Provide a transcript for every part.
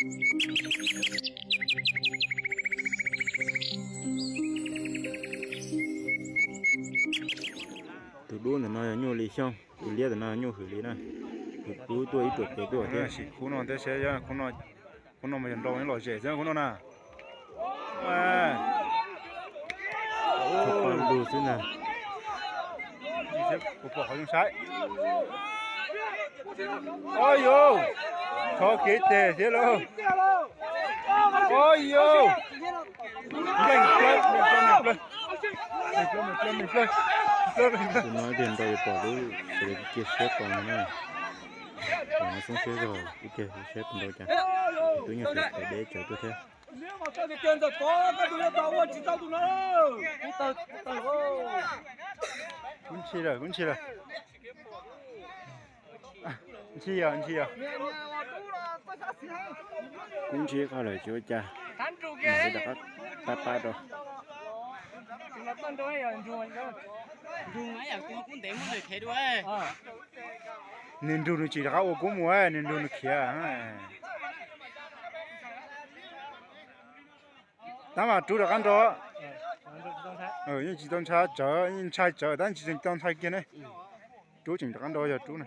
Tus dub ntawm no yog Nyuj Lis Xyooj, tus liab ntawm no Nyuj Hwm Lis na. Tus dub tuaj ib ruam pem tuaj thiab. Khub no thiab, khub no mas yog nrau lom zem xwb khub no na. Pab lug xwb ntag. Kuv pom qhov zoo saib. Oj yau, thov kev tes thiab lauj. Oj yau. Tus no ib pliag nrau yuav pom lub sawv daws cia siab tos no na. Pom no xoob siab zog ib pliag saib puas nrau cas. Twb nyuag tsaus deb tsawv tuaj thiab. Kub ntshis lawm, kub ntshis lawm. Ntshis yog, ntshis yog. Kub ntshis qhov lawm tsis ua cas. Mam li rov qab pab pab rau. Nws nrug nws tsis rov qab ua kub mus, nws nrug nws khiav. Tab mas rub rov qab nrau. Yeej tsis tau ntshai tsawv, yeej ntshai tsawv tab tsis tau ntshai kiag ne. Rub tseem rov qab nrau yog rub na.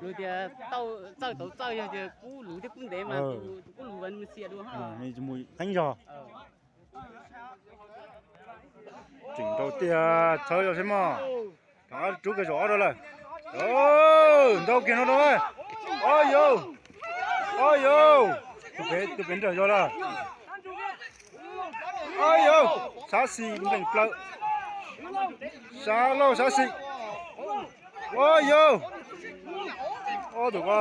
Lus tias txawj tau txawj yog tias kub luv thiab kub ntev mas kub luv xiam dua. Teeb zog. Tseem nrau tiag, txhawb zog seb mog. Rov qab rub kiag zaum ob rau lawm. Nrau kiag no rau. Ob yau, ob yau. Tus pem, tus pem nrawm zog lawm. Ob yau, sab xis npleem plaws. Sab laug sab xis. Ob yau, ob tus ko,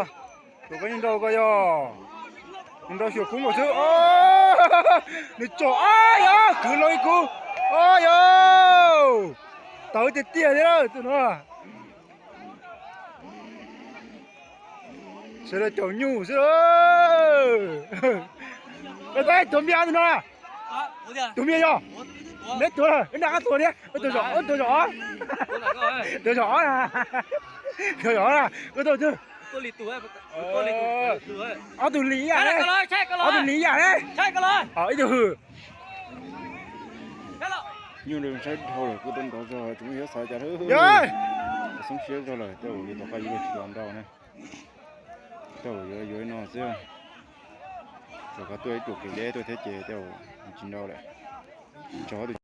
tus ko yeej nrau ko yog, nws nrau xyuam kub nkaus xwb. Nws tsom, ob yau, kwv loo ib kub. Ob yau, tawv tiag tiag thiab tus no. Sawv daws caum nyuj xwb. Tus npias tus no, tus npias yog, neb tuav, neb nrog qab tuav thiab. Tuav zaum ob, tuav zaum ob na, tuav zaum ob na, wb tuaj twg? Ob tug lis ib yam ne, ob tug lis ib yam ne, ib tug hwm. Nyuj saib dhau lawm kuj tau nrov zog tsis muaj yuav xav cas. Xoob siab zog lawm, tej zaum yuav tom qab yuav luag tsis los nrau na. Tej zaum yuav yuav no xwb. Rau qhov tuaj ib ruam kev deb tuaj thiab ces tej zaum tsis nrau lawm. Tso tus